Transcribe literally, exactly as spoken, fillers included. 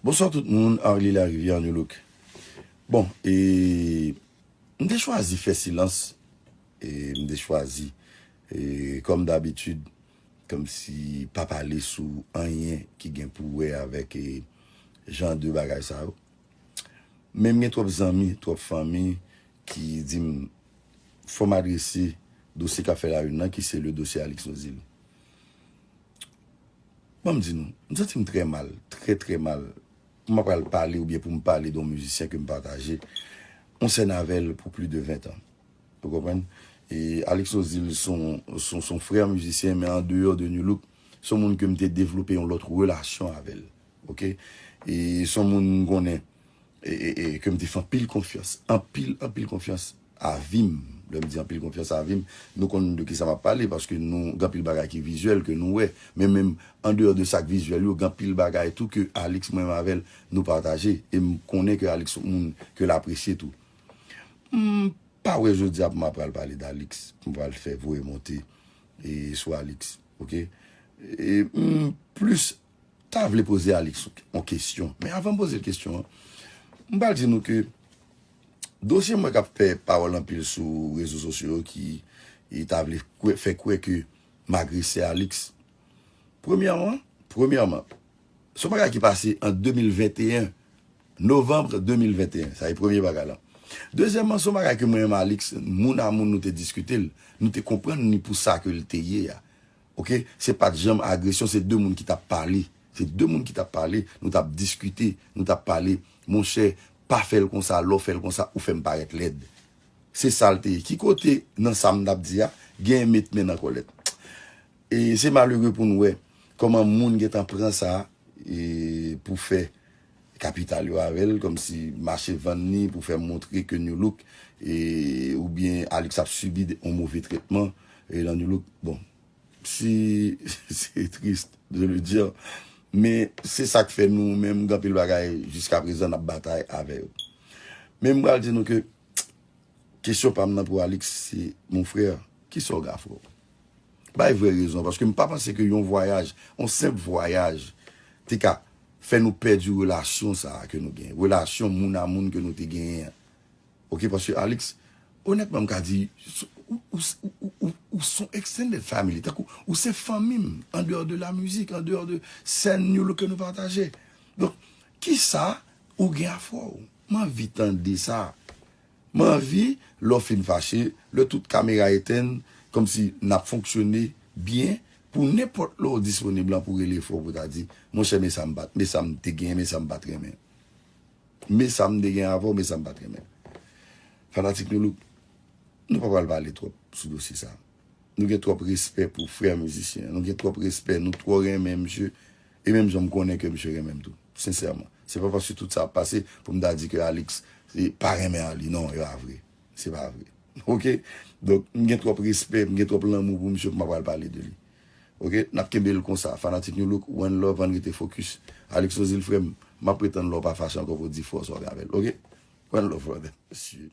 Bonswa tout moun, Arly Larivière, New Look. Bon, e, m te chwazi fè silans, e, m te chwazi, e, kòm dabitid, kòmsi pa pale sou anyen ki gen pou wè avèk, e, jan de bagay sa yo. Men m gen twòp zanmi, twòp fanmi ki di m, fò m adrese dosye k ap fè la une nan, ki se le dosye Alix Nozil. Ban m di nou, m santi m trè mal, trè, trè mal. Pou m pral pale oubyen pou m pale de yon mizisyen ke m pataje yon sèn avè l pou plis de ven tan. Ou konprann? E Alix Nozil se yon, se yon, se yon frè mizisyen, men an deyò de New Look, se yon moun ke m te devlope yon lòt relasyon avè l. Oke? E se yon moun m konnen, e, e, e, ke m te fè anpil konfyans, anpil, anpil konfyans a vi m. Lè m di anpil konfyans a vi m, nou konn de kisa m ap pale, paske nou gen anpil bagay ki vizyèl ke nou wè. Men menm an deyò de sa k vizyèl yo, gen anpil bagay tou ke Alix, mwen menm avè l, nou pataje. E m konnen ke Alix se yon moun ke l apresye tou. M pa wè jodi a pou m ap pral pale d Alix, pou m pral fè voye monte e sou Alix, oke? E m plis ta vle poze Alix yon kesyon. Men avan m poze l kesyon an, m pral di nou ke dosye mwen k ap fè pawòl anpil sou rezo sosyo yo ki e ta vle kwè, fè kwè ke m agrese Alix. Premyèman, premyèman, se yon bagay ki pase an de mil venteyen, novanm de mil venteyen. Sa e premye bagay la. Dezyèmman, se yon bagay ke mwen menm Alix, moun a moun nou te diskite l, nou te konprann ni pou sa ke l te ye a. Oke? Se pa t janm agresyon, se de moun ki t ap pale. Se de moun ki t ap pale, nou t ap diskite, nou t ap pale. Monchè, pa fè l konsa, lè w fè l konsa, ou fè m parèt lèd. Se sa l te ye. Ki kote nan sa m t ap di a, gen met men nan kòlèt? E se malere pou n wè kòman moun gentan pran sa e pou fè kapital yo avè l, kòmsi mache vann li pou fè montre ke New Look e, oubyen Alix ap sibi de, yon move tretman e nan New Look. Bon, si se trist de le dire, men se sa k fè nou menm gen anpil bagay jiska prezan n ap batay avè yo. Men m pral di nou ke kesyon pa m nan pou Alix se, mon frè, kisa w gen a frè w? Bay vrè rezon, paske m pa panse ke yon vwayaj, yon senp vwayaj, te ka fè nou pèdi relasyon sa a ke nou genyen. Relasyon moun a moun ke nou te genyen an. Oke, paske Alix, onètman, m ka di, ou, ou, ou, ou, ou, ou se yon extended family, tankou, ou se fanmi m, an deyò de la mizik, an deyò de sèn New Look ke nou pataje. Donk, kisa ou gen a frè w? M anvi tande sa. M anvi, lè w fin fache, lè tout kamera etenn, kòmsi n ap fonksyone byen, pou nenpòt lè w disponib lan pou rele frè w pou ta di, monchè, men sa m pa t, men sa m te genyen, men sa m pa t renmen. Men sa m te gen avè w, men sa m pa t renmen. Fanatik New Look, nou pa pral pale twòp sou dosye sa. Nou gen twòp respè pou frè mizisyen an. Nou gen twòp respè, nou twò renmen misye. E menm jan m konnen ke misye renmen m tou. Sensèman. Se pa paske tout sa ap pase pou m ta di ke Alix e, pa renmen Arly. Non, e pa vre. Se pa vre. Oke? Donk, m gen twòp respè, m gen twòp lanmou pou misye pou m pa pral pale de li. Oke? N ap kenbe l konsa. Fanatik New Look, one love, ann rete fokis. Alix Nozil, frè m, m ap pretann lè w pa fache ankò pou w di frè w sa w gen avè l. Oke? One love, brother. Mesye.